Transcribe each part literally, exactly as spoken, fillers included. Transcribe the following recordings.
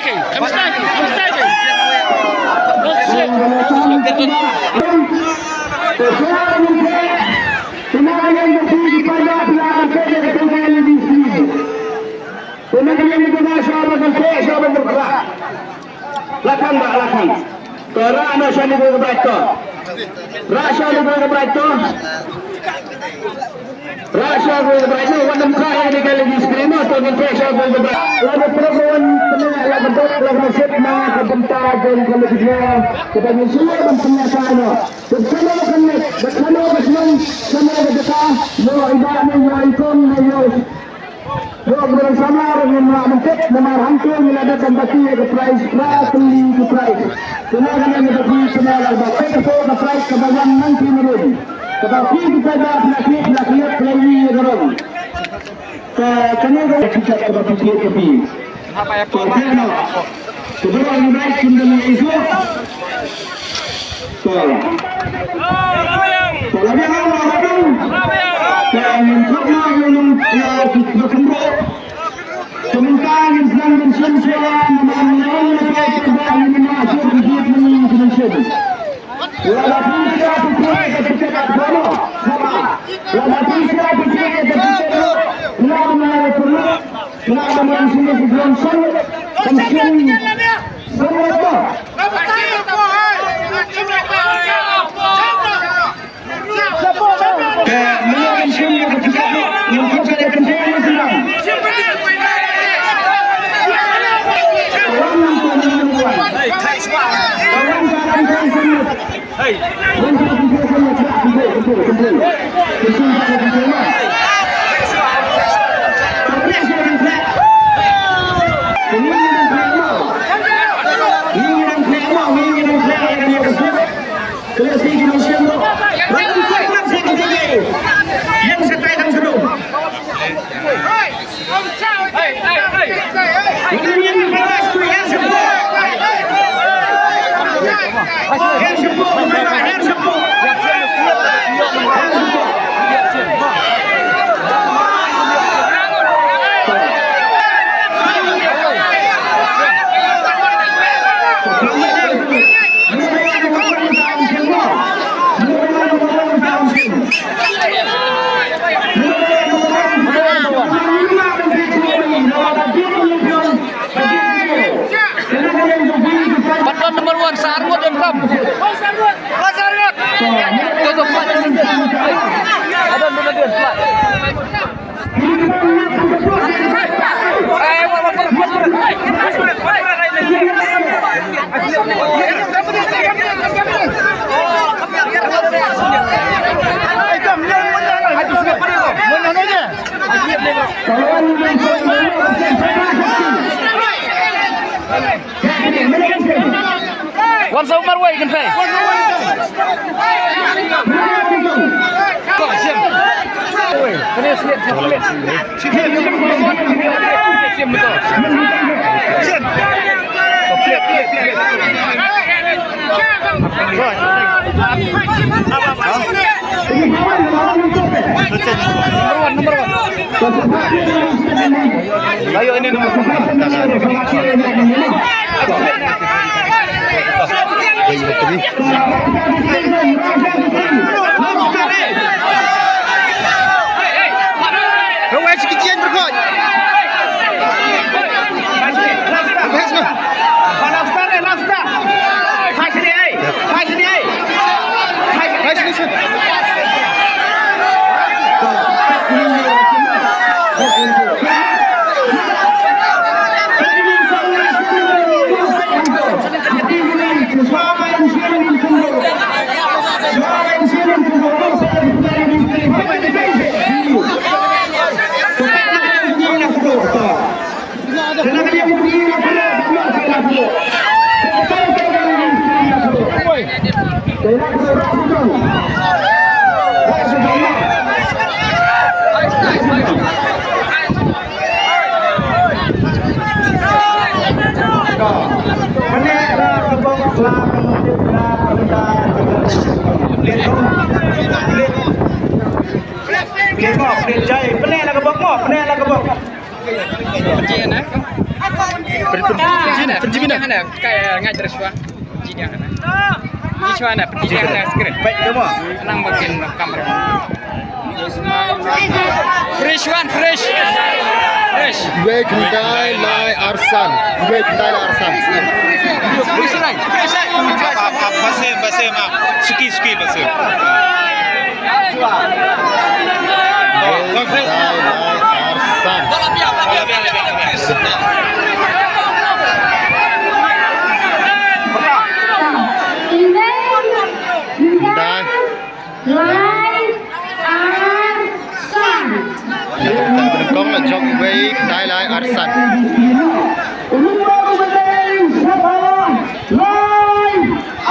I'm starting, I'm starting. Don't sweat. Lakan ba, lakan. To, rah noh shane kawei ka bike to. Rah shane kawei ka bike to. Rah shane kawei ka bike to. Wat nym kha ïa kane ka lynti screen to, ngin treh shane kawei ka bike. Lada pynlong wan pynlong la ka bok la ka sep na ka bynta jong ka lynti. Kata ngin shu wan pynlong ta no. Te kano ka net, te kano ka shnong, kano ka jaka, ïoh i bah ne ïoh i kong ne ïoh Dok, burom samla ruh ngim lah ban tip namar hangto ngi la dep ban bati ïa ka prize, phra tylli ki prize. Kane kane ngi bati kane la ba peit hato ka prize kaba wan nangta maroon. Kaba phi ki paidbah phi la klet, phi la klet, phi la ïohi ïa ka rong. Ka kane ka tiket kaba phi klet ka phi. To phi noh. Ka baroh ngi bai kim da ngi ïohi. To. To la biang la biang. To ngin khot noh ïa u nong ïa u ba khynroo. Te mynta ngin sdang ban shem shuwa namar ngi ong na pdeng ba ngin ïa shuwa ka jied ngi ngin shem. Lada phi sha phi phi ka tiket ka phi noh. Lada phi sha phi phi ka tiket noh. Lada phi sha phi phi ka tiket noh. Hey. Pat don number one, sa arngut don kam. To, to, pat. Adon, adon, adon, pat. Wan sa u marwei kan pei. Ko, sim. Wei, kane sliat, sliat. Sim, sim, sim. Sim, betul. Sim. Sliat, sliat, sliat. Right. Number one, number one. Ayo, ini nomor. Pyneh na ka bok mo, pyneh na ka bok. Jina, jina hana, kai ngai terus wa. Jina hana. Jina hana, jina hana screen. Baik, kamu. Tenang, bagian kamera. Fresh one, fresh. Fresh. Iwei khyndai lai arsan. Iwei khyndai lai arsan. Fresh line. Fresh line. Ap, ap, ap, basim, basim, ap. Suki, suki, basim. Iwei khyndai lai arsan. Khyndai. Lai arsan. Kong la jok iwei khyndai lai arsan. Lai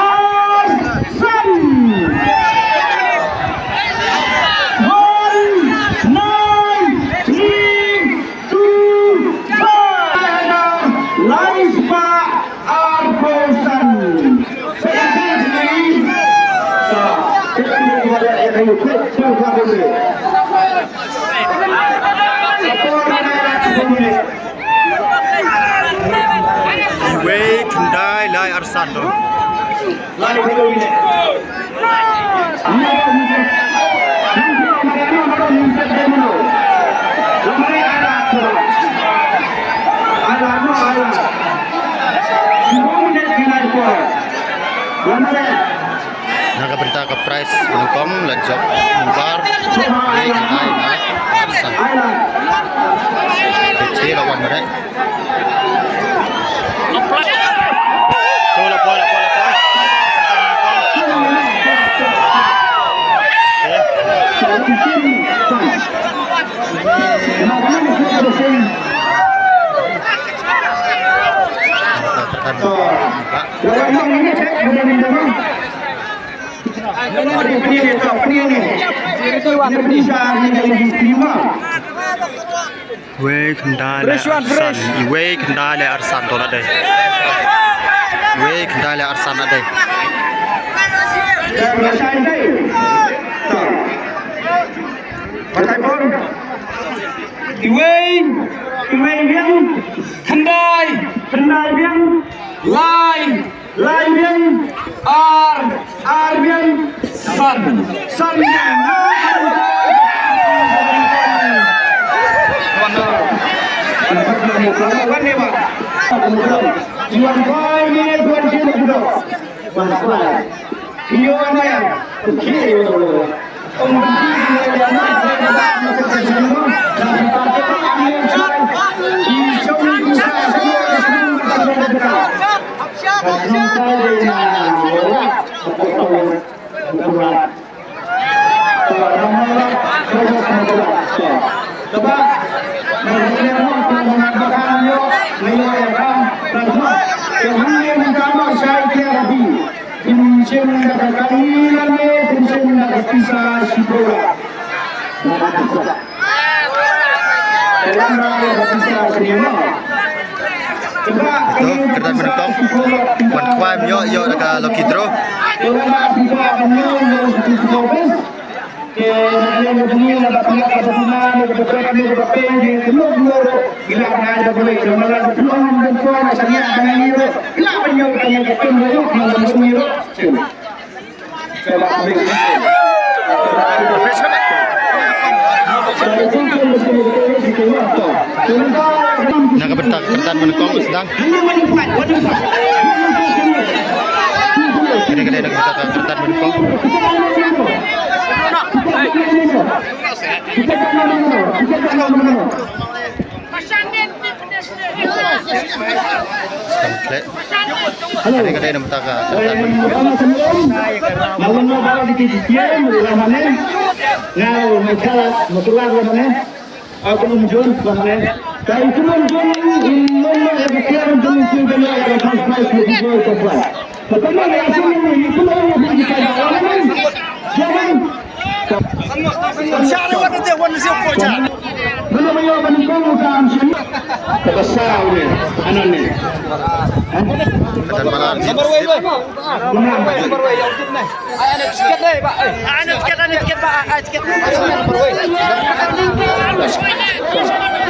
arsan. One, nine, three, two, five. Lai spah arphew san. Iwei khyndai lai arsan to. Na ka bynta ka prize ba nyngkong la jop number iwei khyndai lai arsan. Te la wan re. To la poi, la poi, la poi. Iwei khyndai lai arsan, iwei khyndai lai arsan to la dei. Iwei khyndai lai arsan la dei. Iwei, iwei biang, khyndai, khyndai biang, lai, lai biang, ar, ar biang, san, san biang. Ito, kyrdan ba nyngkong. Wan khwai ym ïoh, ïoh da ka lucky draw. Na ka bynta ka kyrdan ba nyngkong sdang. Kane ka dei na ka bynta ka kyrdan ba nyngkong. Sdang khleh. Kane ka dei na ka bynta ka kyrdan ba nyngkong.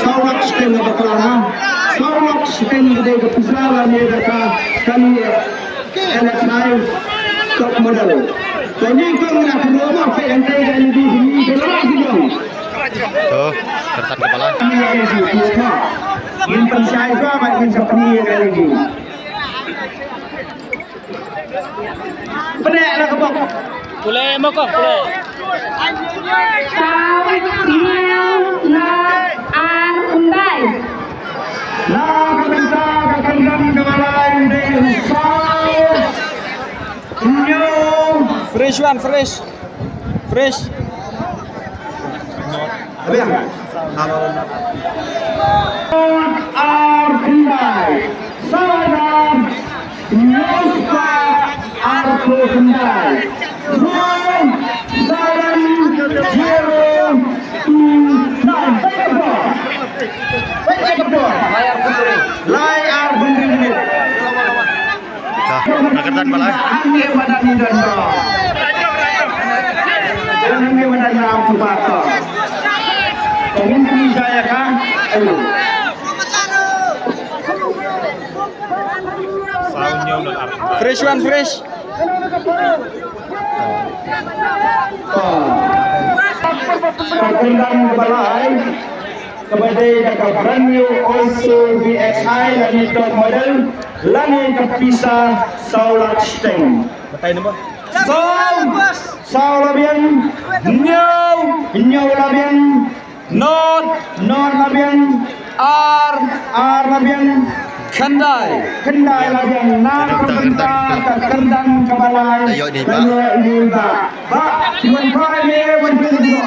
Saw lak shiteng nga bakla nga. Saw lak shiteng ka dei ka pisa lane da ka kali L X I top medal. To ni ko nga kynmaw ma peit hangtai ka L E D ni ka la ki jong. To, kyrtan kepala. Ni L E D ni ko. Ngin pynshai ko ba ngin sa pynïa ka L E D. Pyneh la ka bok. Pule mo ko, pule. Saw, hynñiew, nod, ar, khyndai. Na ka bynta ka kyrdan kaba lai u dei u saw, hynñiew. Fresh one, fresh. Fresh. Ar khyndai. Saw hajar hynñiew spah arphew khyndai. One seven zero two nine. Peit ka por. Peit ka por. Lai ar hynriew minit. Ka, ka kyrdan ba lai. Fresh one, fresh. Ka kyrdan ba lai. Kaba dei da ka brand new Oisu V X I lane top model lane ka pisa saw lak shiteng. Batai nombor. Saw, saw labiang, hynñiew, hynñiew labiang, nod, nod labiang, ar, ar labiang, khyndai, khyndai labiang, na ka bynta ka kyrdan kaba lai. Tayo ni ba. Tayo ni ba. Ba, wan pa ni, wan pa ni.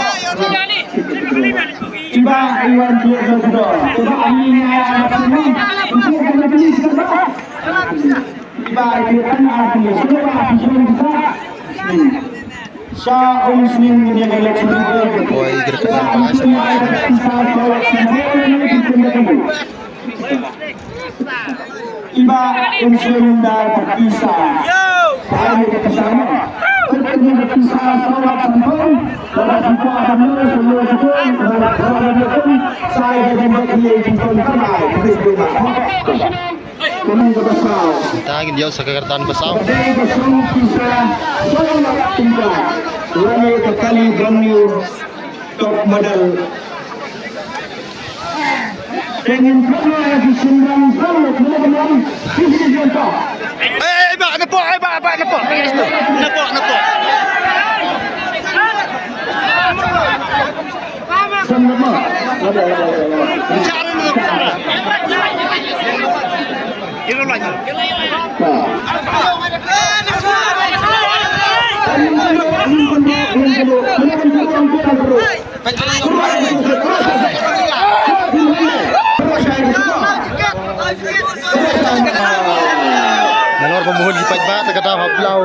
Iba iwan tuan tuan. Iba ani ni ai anak ni. Iba iwan anak ni. Iba iwan anak ni. Sha um sning ni election. Oi, gerketan panas. Iba insulin da pisa. Ai pisa ma. Pisa sawat sampun. Pada sifat anu semua itu. Pada sifat anu sai jadi bagi kita kenal. Kita. Kami ke pasal. Kita ingin dia usah kekertaan pasal. Jadi pasal pisa sawat tinggal. Lagi kekali brand new top model. Te ngin pynlong ïa ki shynrang pynlong pynlong pynlong. Ki shi ki jong ka. Eh, eh, ba, nepok, eh, ba, ba, nepok. Nepok, nepok. Shynrang ba. Iro lagi. Ba.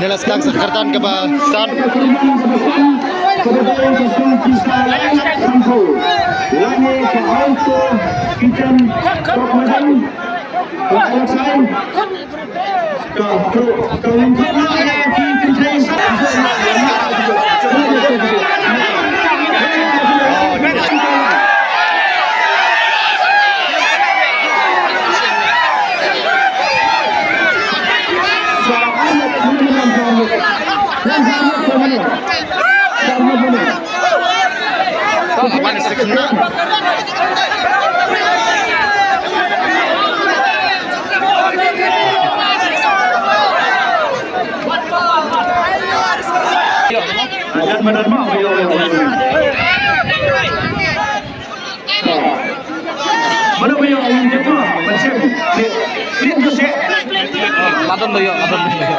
Nila sdang sa kyrdan kaba san. Ladan do yo, ladan do yo.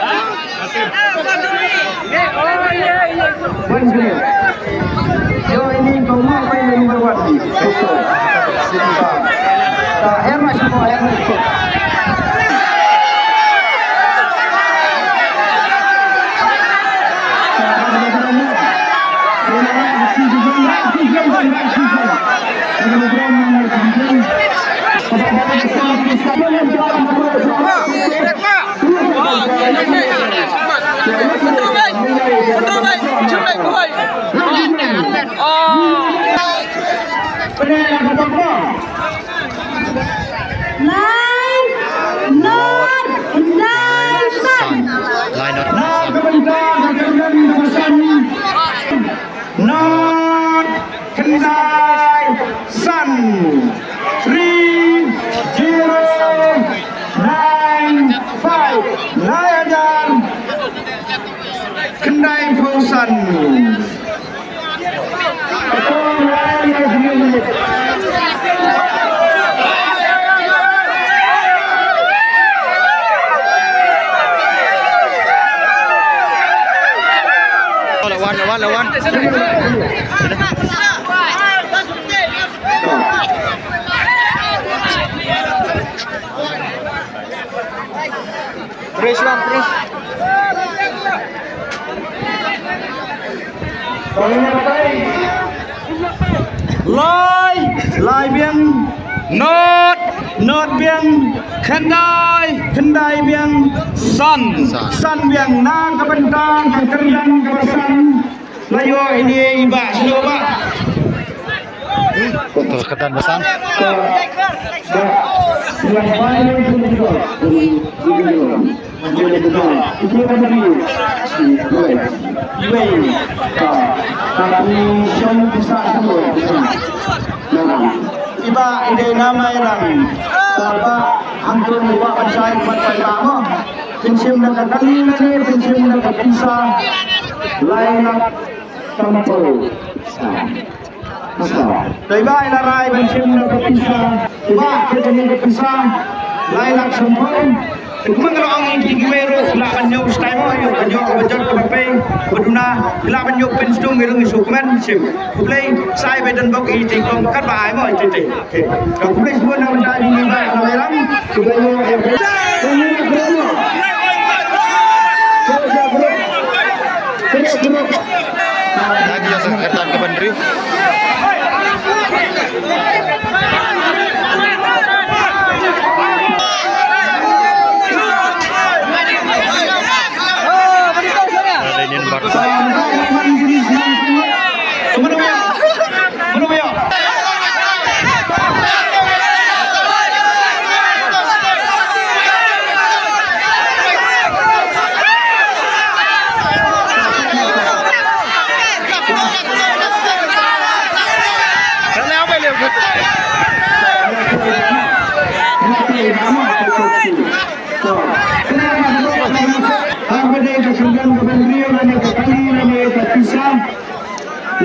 Lai North, Lai North. North, khyndai san, three zero nine five, lai hajar khyndai phew san. Lawan, lawan, lawan. Fresh bang, fresh. Lai, lai biang. Not, not biang. Khyndai, khyndai biang. San, san biang. Na ka bynta ka kyrdan kaba san. La ïoh ine i bah, sngewbha. To, katan ba san. Iba i dei na Mairang. Ba hangto ba ban shai ban pai ba mo. Pynshim da ka kali lane pynshim da ka pisa. Lai lak. Samphaw. Dei ba i la rai ban shim na ka pisa. Ba ka kani ka pisa. Lai lak samphaw. Kumba nga la ong ïa kiwei ruh la kan ïoh stai mo ïoh kan ïoh ka bajot ka bapeng. Ba duna la kan ïoh pynsdung ïa rung ïa sukmen shim. Khublei sai ba don bok i ti kong kat ba ai mo i ti ti. Ka khublei sbun na bynta jong i bah Rawairam. Khublei ïa u. Ïa ki ïa sa kyrdan ka ban riew. Ada ini nomor.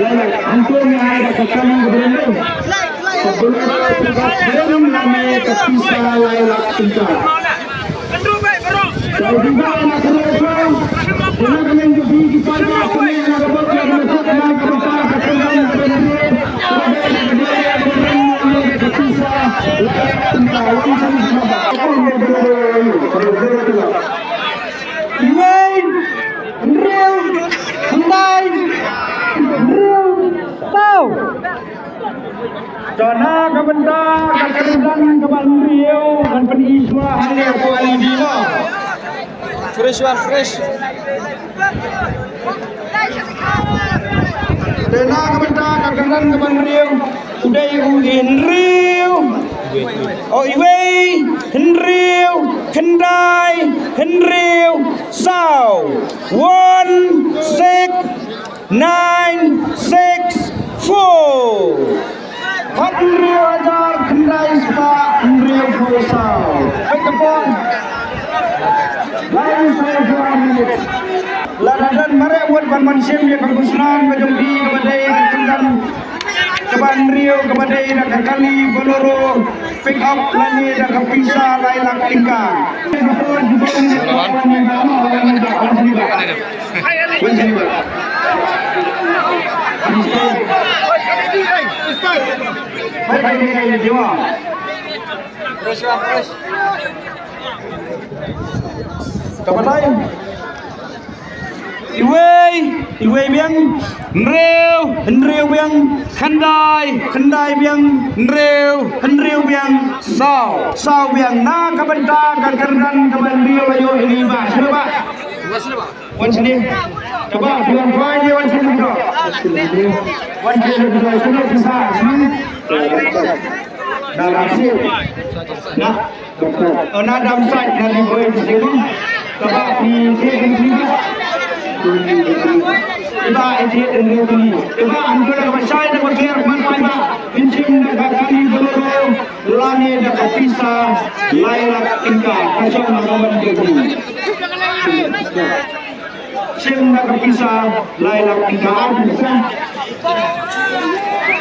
Lai lak, hangto ngi ai da ka kali ka bynriew. Ka bynriew ka bynriew lane ka pisa lai lak tyngka. Ka bynriew na ka bynriew. Kena ka bynriew ki paidbah kane na ka bynriew na ka bynriew ka bynriew ka bynriew. Ka pisa lai lak tyngka. Wan sa ni ka bynriew. Iwei, hynriew, khyndai, hynriew, saw. To na ka bynta ka kyrdan kaba hynriew ngan pyni shuwa hangne hapoh L E D mo. Fresh one, fresh. Te na ka bynta ka kyrdan kaba hynriew u dei u hynriew. O iwei, hynriew, khyndai, hynriew, saw. One six nine six four. Hynriew hajar khyndai spah hynriew phew saw. Peit ka pon. Lai saw phew minit. Lada don mareh wut ban wan shim ïa ka khusnam ka jong phi kaba dei ka kyrdan kaba hynriew kaba dei da ka kali Bolero pick up lane da ka pisa lai lak tyngka. Ka batai. Iwei, iwei biang. Hynriew, hynriew biang. Khyndai, khyndai biang. Hynriew, hynriew biang. Saw, saw biang. Na ka bynta ka kyrdan kaba hynriew ayo ini ba. Sini ba. Wan sini. Coba, Tuan Tuan, dia wan sini dulu. Wan sini dulu, sini, bisa, sini. Dah, dah, sini. Nah. Oh, na dam sait, na li boi, sini. Coba, di sini, sini. Coba, di sini, sini. Coba, hancur dah, Syai, dah, bergerak, man, pai, bah. Pincin, dah, kali, dulu. Lane da ka pisa lai lak tyngka ka jong na ka ban jong u. Shim da ka pisa lai lak tyngka ar pisa.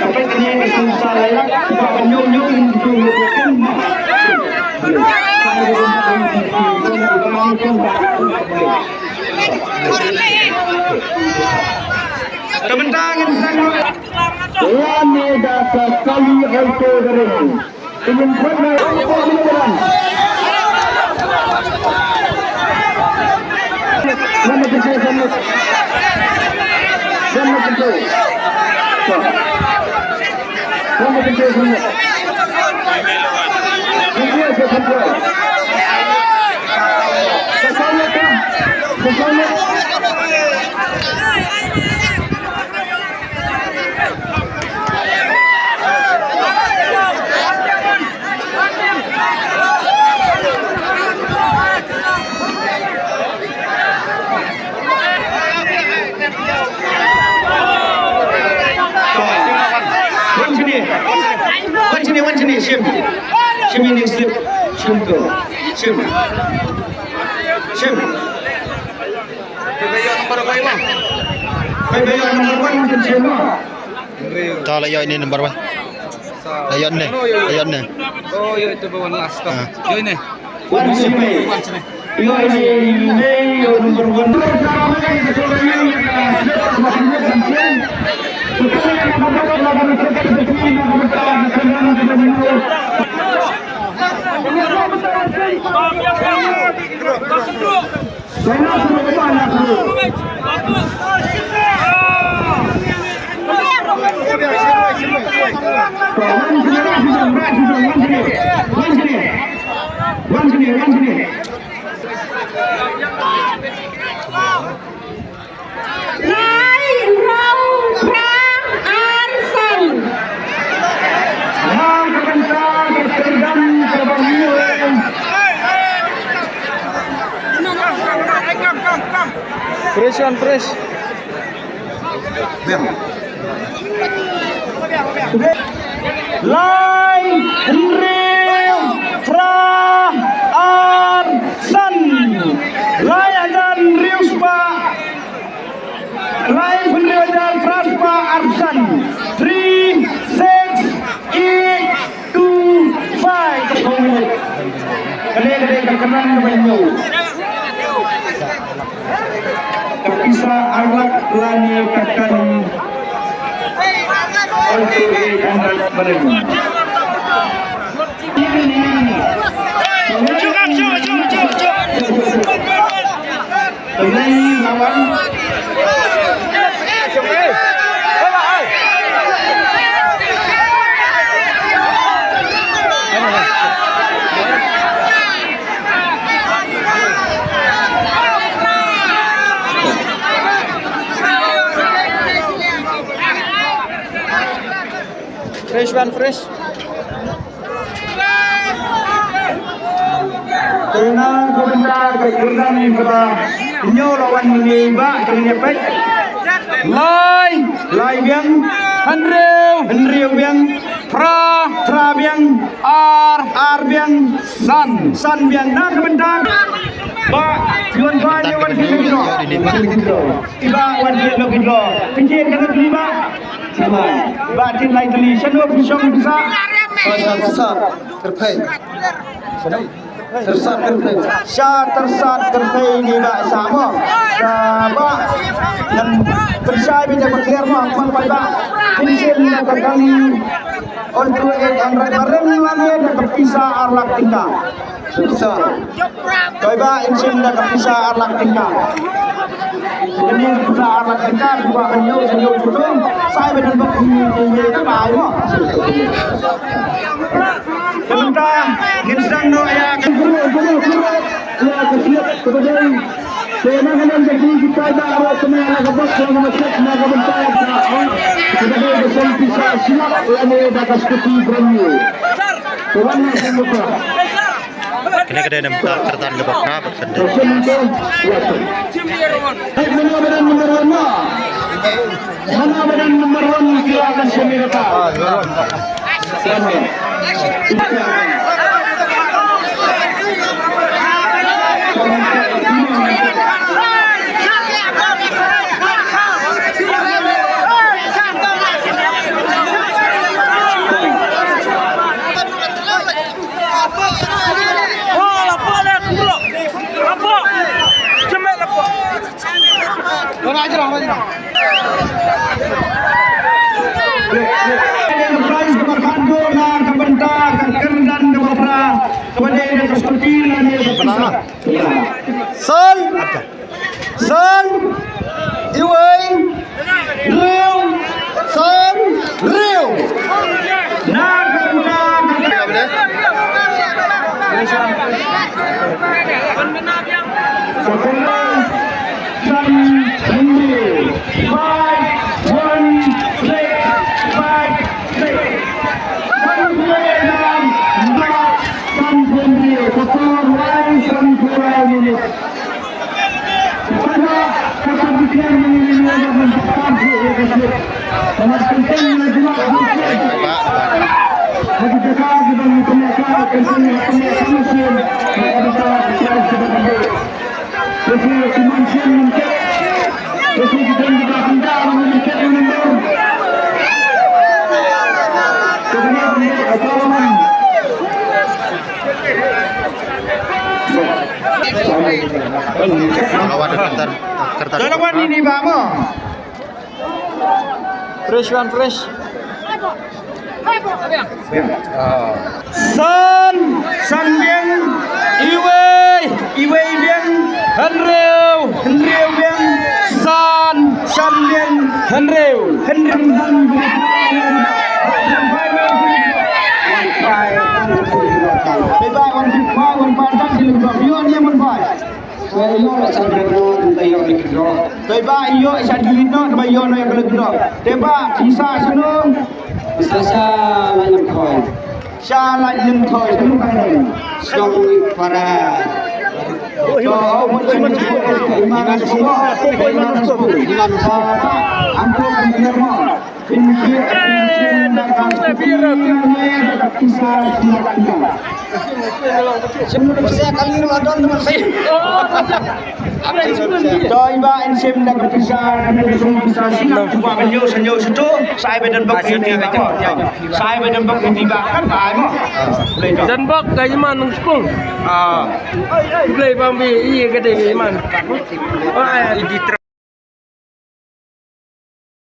Ka peit kane ka shim pisa lai lak ba ka ñiew ñiew in tu ñiew ñiew in. Ka bynta ngan sdang lane da ka kali Alto da ring. Wan sini. Wan sini, wan sini, shim. Shim ïa ine i slip. Shim to. Shim. Shim. Phi ba ïoh number one, phi ba ïoh number one, shim to. To la ïoh ine number one. La ïoh ne, la ïoh ne. Oh, ïoh ito ba wan last. Ah. Ïoh ine. Wan sini. Wan sini. Ïoh ine, ïoh number one. Lai, hynriew, phra, ar, san. Nang ka bynta ka kyrdan ka ba ngi. Fresh one, fresh. Biang. Lai, hynriew, phra, ar, san. Lai hajar hynriew spah. Lai hynriew hajar phra spah ar san. Three six eight two five. Kane, kane ka kyrdan kaba ñiew. Ka pisa ar lak lane ka kali. Alto eight hundred barim. Fresh one, fresh. Kena ka bynta ka kyrdan kaba ñiew la wan ïa i Bah, ka lynñiap peit. Lai. Lai biang. Hynriew. Hynriew biang. Phra. Phra biang. Ar. Ar biang. San. San biang. Na ka bynta Bah, ïa wan Bah, ïa wan ïa wan. I Bah wan ïa wan ïa wan. Pynjah ka na i Bah. Ba tin lai tylli shano phi shong phi sah. Sha tyrsad kyrphei. Shano? Tyrsad kyrphei. Sha tyrsad kyrphei ni ba sah mo. Ka ba ngan pynshai beit ba clear mo, mo ba ba. Pynshai na ka kali. Alto eight hundred barim lane da ka pisa ar lak tyngka. Pisa. Toi ba in shim da ka pisa ar lak tyngka. Kane ka pisa ar lak tyngka, phi ba kan ïoh, kan ïoh junom. Sa ai ba don ba phi ïoh ka bai mo. Ka mynta ngin sdang noh ïa ka. Ïa ka siap ka badai. Te na ka liang jong ki, kita da aro kane na ka bok, na ka bok, na ka bynta ka, ah, ka dei ka song pisa shilak lane da ka skuti brand new. Te wan na ka bynta. Kane ka dei na ka bynta kyrdan kaba khraw bad ka dei. Te song pisa shilak. Te mano ba don number one na? Mano ba don number one ki la kan song pisa. San, san, iwei, hynriew, san, hynriew. Na ka bynta ka San hynriew. Five one six five six. San hynriew nam, san hynriew. Ka por lai san hynriew minit. Ka por lai san hynriew minit. Lawan, lawan ini, Bang, mo. Fresh one, fresh. San, san biang, iwei, iwei biang, hynriew, hynriew biang, san, san biang, hynriew, hynriew. Bye bye, one five, one five, one five. Ïoh ïa mon bai. Ïoh ïa san red no, ïoh ïa red no. Te ba ïoh ïa san green no, ba ïoh ïa red no. Te ba pisa sano. Pisa sha la ïoh khoi. Sha la ïoh khoi sano kai. Song para. So, oh, what you want to do? Iman spo. Iman spo. Iman spo. Ampo kan mo. Doi ba in sim da ka pisa, da ka pisa sila, ba kan yo san yo situ, sai ba don bok ni ba. Sai ba don bok ni ba kan ba mo. Don bok ka iman nang sepung. Ah. Blei bang bi i ka dei iman. Oh, ai.